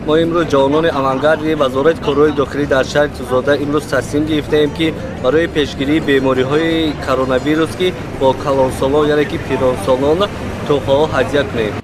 Мо имрӯз ҷавонони авангарди Вазорати корҳои дохилӣ дар шаҳри Турсунзода имрӯз тасмим гирифтаем, ки барои пешгирии бемориҳои коронавирус, ки бо калонсолон, яъне ки пиронсолон тӯҳфаҳо ҳадя кунем.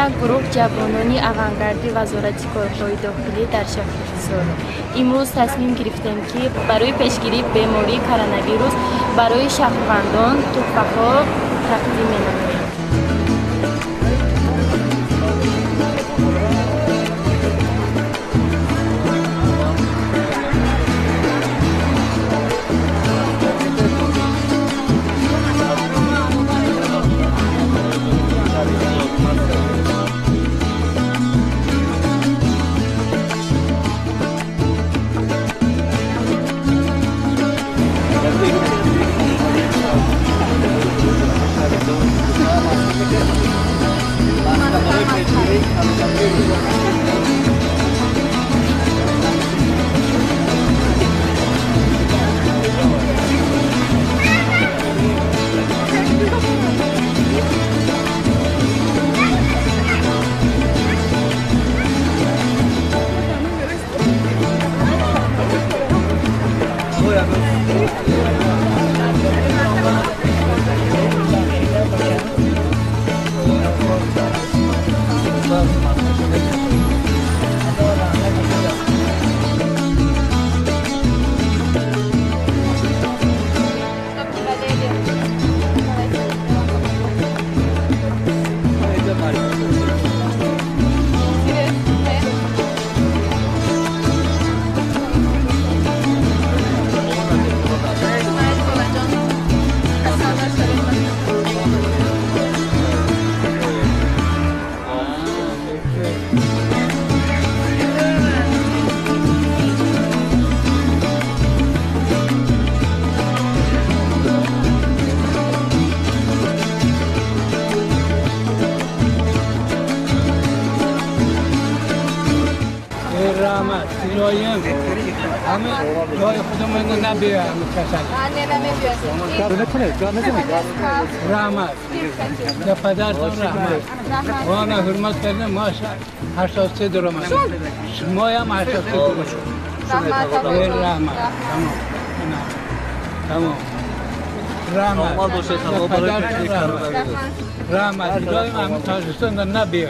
Як гурӯҳ ҷавонони авангарди Вазорати корҳои дохилӣ дар шаҳри Ҳисор имрӯз тасмим гирифтем, ки барои пешгирии бемории коронавирус барои шаҳрвандон тӯҳфаҳо тақдим менамоем. Thank you. رحمت الهیم همه جای خودمون نبیه همه کسل رحمت به پدرتون رحمت ما نه حرمت کردیم ما 83 درآمد شما هم 83 درآمد رحمت تمام تمام رحمت رحمت الهیم همه تاجستان نبیه.